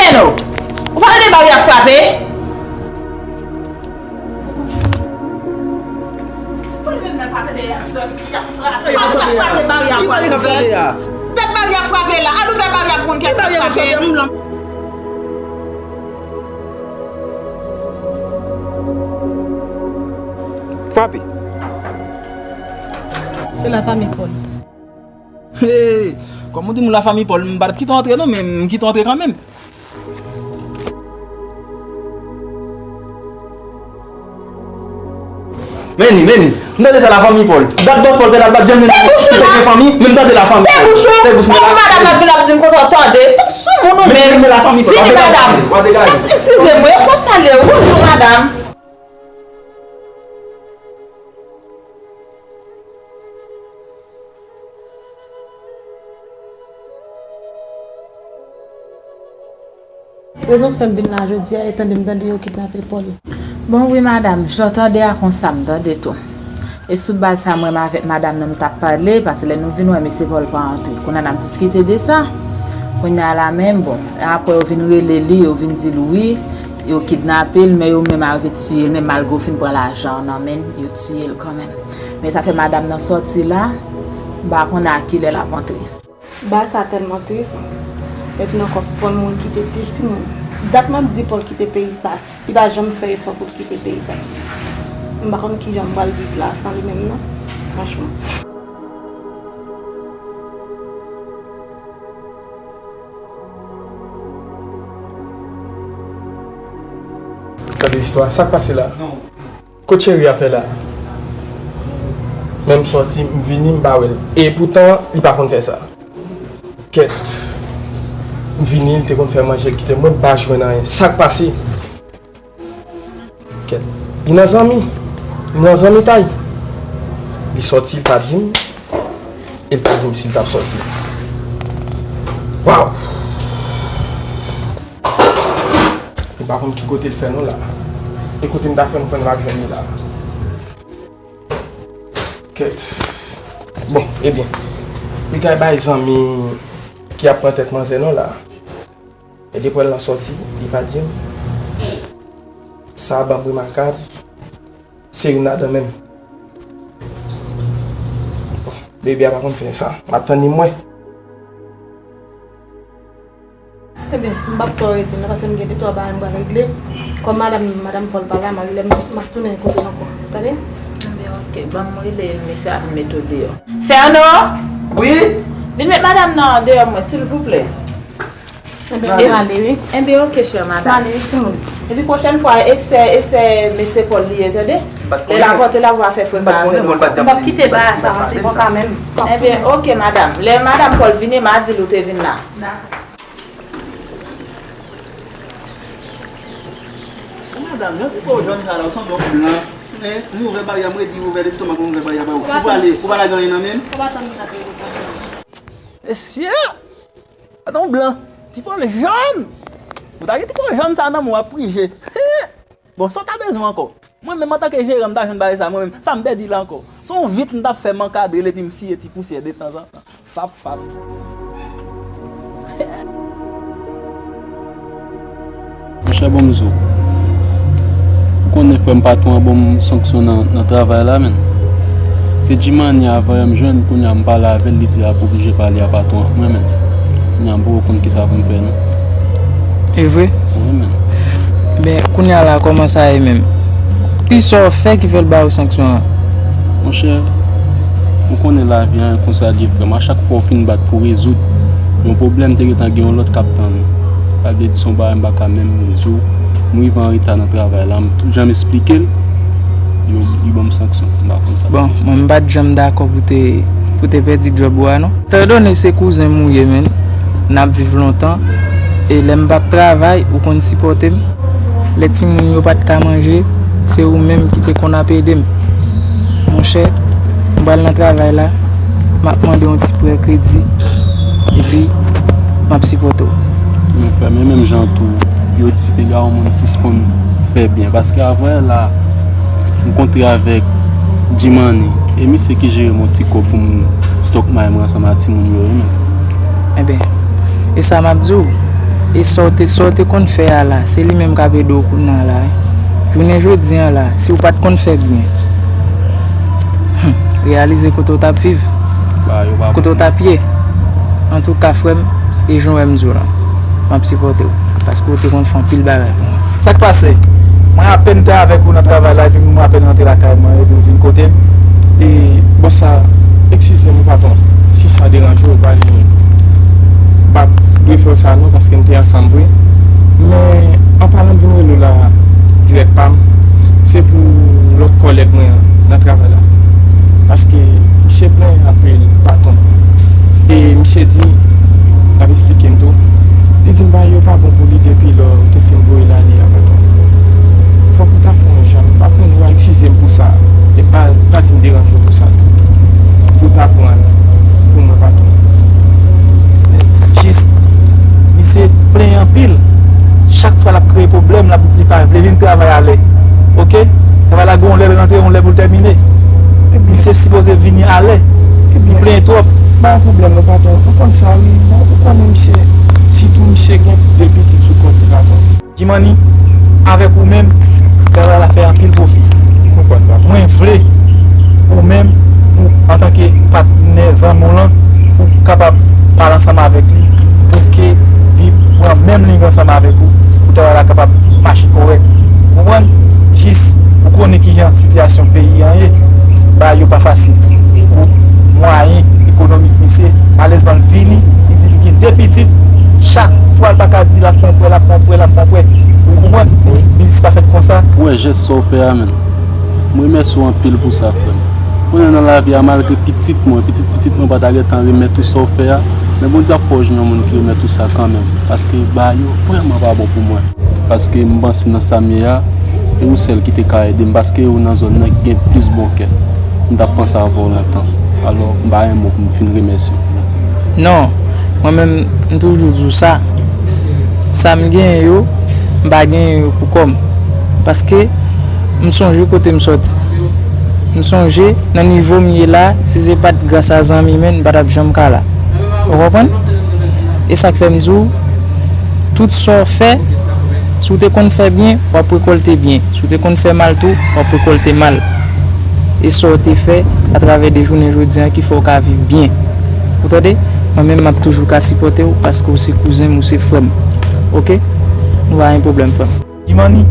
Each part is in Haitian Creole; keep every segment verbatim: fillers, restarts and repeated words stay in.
Fèno, ou pa tande bari a frape? Tèt bari a frape la. Al ouvè bari a pou n kè frape. Frape. Se lafanmi Paul. Hey, kòm ou di m lafanmi Paul, m pa t ap kite w antre non, men m kite w antre kanmenm. Men ni, men ni. M tande sa lafanmi Paul. Dat bòs Paul te la bat janm li te gen fanmi, men m tande lafanmi Paul. Fè bouch ou. Fè bouch mwen la. Madanm ap vin ap di m konsa w tande. Tout sou moun ou menm. Men lafanmi Paul. Vini madanm. Eskize mwen, yo konsa l ye. Bonjou madanm. Rezon fè m vin la jodi a, e tande m tande yo kidnape Paul. Bon, wi, madanm, jan w tande a konsa m tande tou. E sou baz sa, mwen menm avèk madanm nan, nou t ap pale, paske lè nou vin wè mesye Paul pa antre. Kounye a n ap diskite de sa. Kounye a la menm, bon, apre yo vin rele li, yo vin di l wi, yo kidnape l, men yo menm arive tiye l, men malgre yo fin pran lajan an nan men l, yo tiye l kanmenm. Men sa fè madanm nan sòti la, m pa konnen a kilè l ap antre. Bagay sa tèlman tris. Epi nan kòk pran moun ki te de timoun. Dat m ap di Paul kite peyi sa. Li pa janm fè efò pou l kite peyi sa. M pa konn kijan m pral viv la san li menm non. Franchman. Gade istwa, sa k pase la? Kot cheri a fè la? Men m sòti, m vini, m pa wè l. E poutan, li pa konn fè sa. Kèt. M vini, li te konn fè manje, li kite mwen, m pa jwenn anyen. Sa k pase? Kèt. Li nan zanmi. Li nan zanmitay. Li sòti, li pa di m. E li pa di m si l t ap sòti. Waw! Li pa konn ki kote l fè non la. E kote m ta fè m konn m ap jwenn li la. Kèt. Bon, ebyen. Li kay bay zanmi ki ap pran tèt manzè non la. E depi l lan sòti, li pa di m. Sa ban m remakab. Se youn ladan menm. Bon, baby a pa konn fè sa. M ap tann li m wè. Ebyen, m p ap twò rete non, paske m gen de twa bagay m pral regle. Kòm madanm, madanm Paul pa la, m a, lè m, m ap tounen kote l ankò. Tande? Ebyen, oke. Ban m rele mesye a vin mete w deyò. Fèno! Wi? Vin met madanm nan deyò mwen, silvouplè. Ebyen, m ale, wi. Ebyen, oke, chè madanm. M ale, wi, timoun. Epi pwochèn fwa, esè, esè mesye Paul li ye, tande? Lè l ap pote la, w a fè frè m pa avè l ankò. M p ap kite bagay sa, se konsa menm. Ebyen, oke, madanm. Lè madanm Paul vini, m a di l ou te vin la. Dakò. Madanm, jan ti po w jòn sa la, ou sanble yon blan. Hein? M ouvè bari a, m redi ouvè lestomak mwen, m ouvè bari a ba ou. Ou prale, ou prale gen anyen nan men m? Ou pa tann m ap reponn. Mesye! Gade yon blan. Ti po l jòn! Ou ta gen ti po jòn sa nan men w, w ap prije. Bon, sa w ta bezwen ankò? Mwen menm, antanke jeran, m ta jwenn bagay sa, mwen menm, sa m pèdi la ankò. Se yon vit m t ap fè, m ankadre l epi m siye ti pousyè detanzantan. Fap, fap. Monchè, ban m di w. Ou konnen frè m, patwon an ban m sanksyon nan, nan travay la, menn. Se Jimani avan yè m jwenn, kounye a m pale avè l, li di l ap oblije pale a patwon an ak mwen, menn. Kounye a m poko konn kisa pou m fè, non. E vre? Wi, menn. Ben, kounye a la, kòman sa ye menm? Kisa w fè ki fè l ba ou sanksyon an? Monchè, ou konnen lavi a konsa l ye, frè m. A chak fwa w fin bat pou rezoud yon pwoblèm, te gentan gen yon lòt k ap tann ou. Sa vle di se yon bagay m pa ka menm di w. M rive an reta nan travay la, m tout jan m esplike l, yo, li ban m sanksyon. M pa konn sa. Bon, mwen m pa t janm dakò pou te, pou te pèdi djòb ou a, non. Etandone se kouzen m ou ye, menn, n ap viv lontan, e lè m p ap travay, ou konn sipòte m. Lè timoun yo pa t ka manje, se ou menm ki te konn ap ede m. Monchè, m pral nan travay la, m ap mande yon ti prè kredi, epi m ap sipòte w. Men frè m, e menm jan tou, yo di piga yon moun sispann fè byen, paske avanyè la, m kontre avèk Jimani, e misye ki jere m yon ti kòb pou m stock may mwen ansanm ak timoun yo, wi, men. Enben, e sa m ap di w, E sa w te, sa w te konn fè a la, se li menm k ap ede w kounye a la, wi. Jounen jodi a la, si w pa t konn fè byen, hmm, reyalize kote w t ap viv, kote w t ap ye. Antouka, frè m, e jan w wè m di w lan, m ap sipòte w, paske w te konn fè anpil bagay pou mwen. Sa k pase? Mwen apèn te avèk ou nan travay la, epi mwen apèn rantre lakay mwen, epi w vin kote m. E, bòs sa, eskize m, patwon, si sa deranje w, pa gen, m pa t dwe fè w sa non, paske m te ansanm vre. Men, an palan, m vin rele w la, dirèk pa m, se pou lòt kòlèg mwen an nan travay la. Paske misye plenyen anpil, patwon. E misye di, l ap esplike m tou, li di m bagay yo pa bon pou li depi lè w te fin voye l ale a, patwon. Fòk ou ta fè yon jan, m pa konn, ou a eskize m pou sa, e pa, pa di m deranje w pou sa tou. Ou ta pran l pou mwen, patwon. Jis, misye plenyen anpil. Chak fwa l ap kreye pwoblèm, l ap, li pa vle vin travay alè. Oke? Travay la gen yon lè l rantre, yon lè pou l tèmine. Misye sipoze vini alè. Li plenyen twòp. Pa yon pwoblèm non, patwon. Ou konn sa, wi. Bon, ou konnen misye, sitou misye gen de pitit sou kont li, patwon. Jimani, avèk ou menm, travay la fè anpil pwofi. Mwen vle ou menm, pou, antanke patnè zanmi w lan, pou w kapab pale ansanm avèk li, pou ke li pran menm liy ansanm avèk ou, pou travay la kapab mache kòrèk. Ou konprann? Jis, ou konnen kijan sitiyasyon peyi an ye, bagay yo pa fasil. Pou mwayen ekonomik misye, malezman, l vini, li di li gen de pitit, chak fwa l pa ka di l ap fè yon prè, l ap fè yon prè, l ap fè yon prè. Ou konprann? Biznis pa fèt konsa. Ou wè jès sa w fè a, menm? M remèsye w anpil pou sa, frè m. Kounye a nan lavi a, malgre pitit mwen, pitit pitit mwen pa ta gentan remèt ou sa w fè a, men Bondye ap fè w jwenn yon moun ki remèt ou sa kanmenm, paske bagay yo vrèman pa bon pou mwen. Paske m panse nan sa m ye a, e ou sèl ki te ka ede m, paske ou nan zòn nan ki gen plis bon kè. M t ap panse avè w lontan. Alò, m pa gen mo pou m fin remèsye w. Non, mwen menm, m toujou di w sa. Sa m genyen yo, m pa genyen yo pou kò m. Paske m sonje kote m sòti. M sonje nan nivo m ye la, si se pa t gras a zanmi menm, m pa t ap janm ka la. Ou konprann? E sa k fè m di w, tout sa w fè, si w te konn fè byen, w ap rekòlte byen. Si w te konn fè mal tou, w ap rekòlte mal. E sa w te fè atravè de jounen jodi a ki fè w ka viv byen. Ou tande? Mwen menm, m ap toujou ka sipòte w paske w se kouzen m, ou se frè m. Oke? Nou pa gen pwoblèm, frè m. Jimani,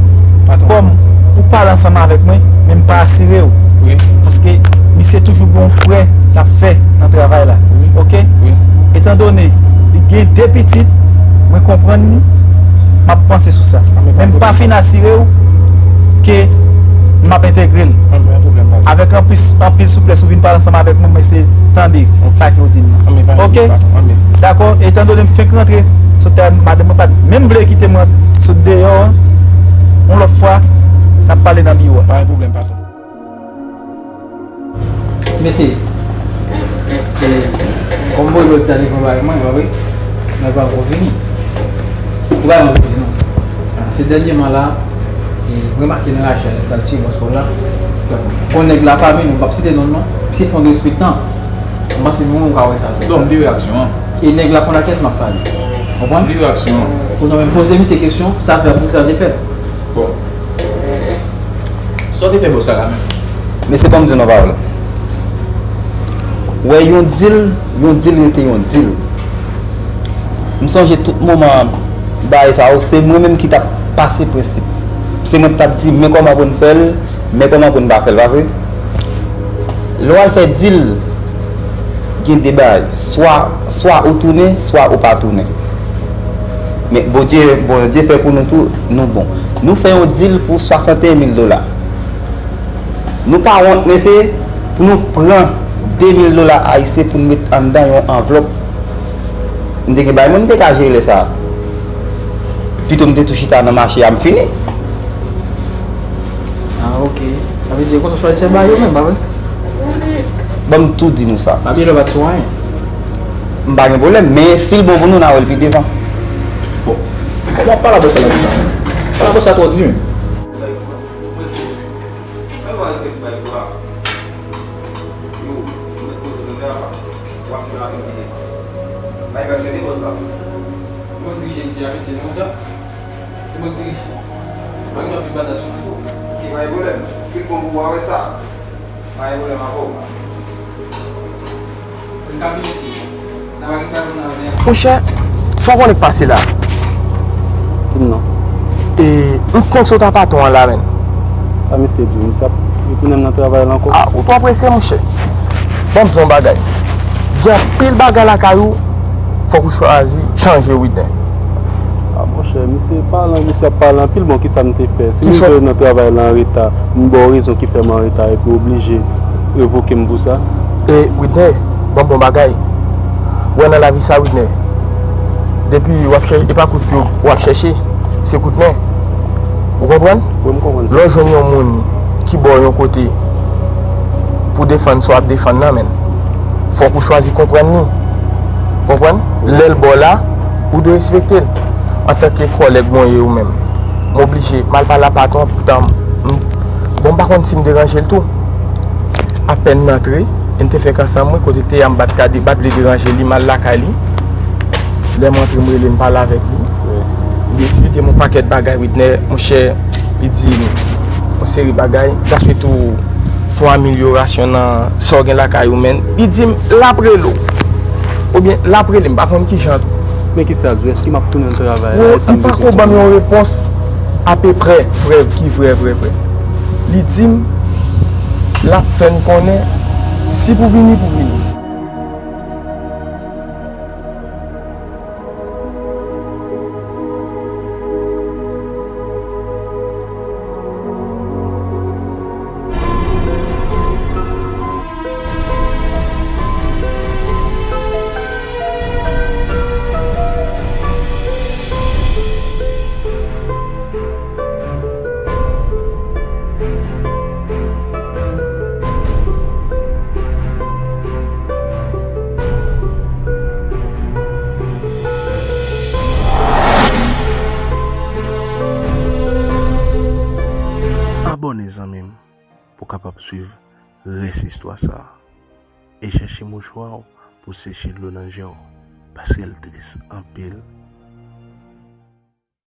kòm ou pale ansanm avèk mwen, men m pa asire w. Wi. Paske misye toujou gen yon prè l ap fè nan travay la. Wi. Oke? Wi. Etandone li gen de pitit, mwen konprann li, m ap panse sou sa. Men m pa fin asire w ke m ap entegre l. Anben, anben, anben. Avèk anpil, anpil souplès, ou vin pale ansanm avèk mwen, mwen se tande sa ke w di m nan. Anben, pa gen pwoblèm, patwon. Anben. Dakò, etandone m fenk rantre, sot la, madanm mwen pa t menm vle kite m rantre, sot deyò an, yon lòt fwa, n ap pale nan biwo a. Pa gen pwoblèm, patwon. Mesye, e, kòm m voye lòt ane konba avèk mwen, pa vre? Mwen pa ankò fini. Ou pa ankò fini, non. Se dènyèman la, e, m remake nan rache a, nèg la tiye bòs pa w la. Bon, nèg la pami nou, m p ap site non l non, misye fè yon derespektan. M panse nou menm ou ka wè sa. Donk, m di reyaksyon an. E nèg la konn a kiyès m ap pale. Konprann? M di reyaksyon an. Ou non, men poze misye kesyon, sa fè pou sa te fè. Bon. Sa w te fè bòs la la menm? Mesye, ban m di w yon pawòl. Wè, yon dil, yon dil rete yon dil. M sonje tout moman bagay sa yo, se mwen menm ki t ap pase prensip. Se mwen ki t ap di, men kòman pou n fè l, men kòman pou n pa fè l, pa vre? Lè w al fè dil, gen de bagay. Swa, swa ou tounen, swa ou pa tounen. Men Bondye, Bondye fè pou nou tou, nou bon. Nou fè yon dil pou swasanteyen mil dola. Nou pa wont, mesye, pou nou pran de mil dola ayisyen pou n met anndan yon anvlòp. M te gen bagay mwen, m te ka jere lè sa a. Pito m te tou chita nan mache a, m fini. Ah, ok. Sa vle di, se konsa w chwazi fè bagay yo menm, pa vre? Ban m tou di nou sa. Pa bliye lè w pa t sou anyen. M pa gen pwoblèm, men si l bon pou nou, n a wè l pi devan. Bon. Kòman w ap pale a bòs la konsa? Pale a bòs la twò di, men. Mwen pa regrèt bay bwa. Yo, mwen mèt poze mwen la, w ap jwenn avè m pi devan. Bay bèl mete bòs la. Mwen dirije isi a, mesye, nou konn sa? Se mwen dirije. Mwen gen anpil bagay sou mwen tou. Ok, pa gen pwoblèm. Si l bon pou ou, w a wè sa. Pa gen pwoblèm ankò. Mwen ka vin isi. Sa va gen pwoblèm nan men. Monchè, sa w konnen k pase la? Di m non. E, m panse w ta patwon an la, menn. Sa misye di w, misye ap retounen m nan travay la ankò? A, ou twò prese, monchè. Ban m di w yon bagay. Gen anpil bagay lakay ou, fòk ou chwazi chanje, Widner. A, monchè, misye pale, misye ap pale anpil, bon, kisa m te fè? Si m rive nan travay la an reta, m ba w rezon ki fè m an reta, epi w oblije revoke m pou sa? E, Widner, ban m bon bagay. Ou wè nan lavi sa, Widner, depi w ap chèche, e pa kout pye w ap chèche, se kout men. Ou konprann? Wi, m konprann sa. Lè w jwenn yon moun ki ba w yon kote pou defann sa w ap defann nan, menn, fòk ou chwazi konprann li. Konprann? Lè l ba w la, ou dwe respekte l. Antanke kòlèg mwen ye ou menm, m oblije m al pale a patwon an, poutan m, bon, m pa konn si m deranje l tou. Apèn m antre, e n te fèk ansanm, wi, kote l te ye a, m pa t ka de-, pa t vle deranje li, m al lakay li. Lè m antre, m rele, m pale avèk li. Wi. Li eksplike m yon pakèt bagay, Widner, monchè, li di m, yon seri bagay, ta swete w fè yon amelyorasyon nan sa w gen lakay ou, menn. Li di m, l ap rele w. Oubyen, l ap rele m, m pa konn kijan tou. Men kisa l di w? Èske m ap tounen nan travay la? Wi, e sa m bezwen. Li pako ban m yon repons apeprè vrè, ki vrè, vrè, vrè. Li di m, l ap fè n konnen si pou vini, pou vini. Abòne, zanmi m, pou w kapab swiv rès istwa sa a. E chèche mouchwa w pou w seche dlo nan je w, paske l tris anpil.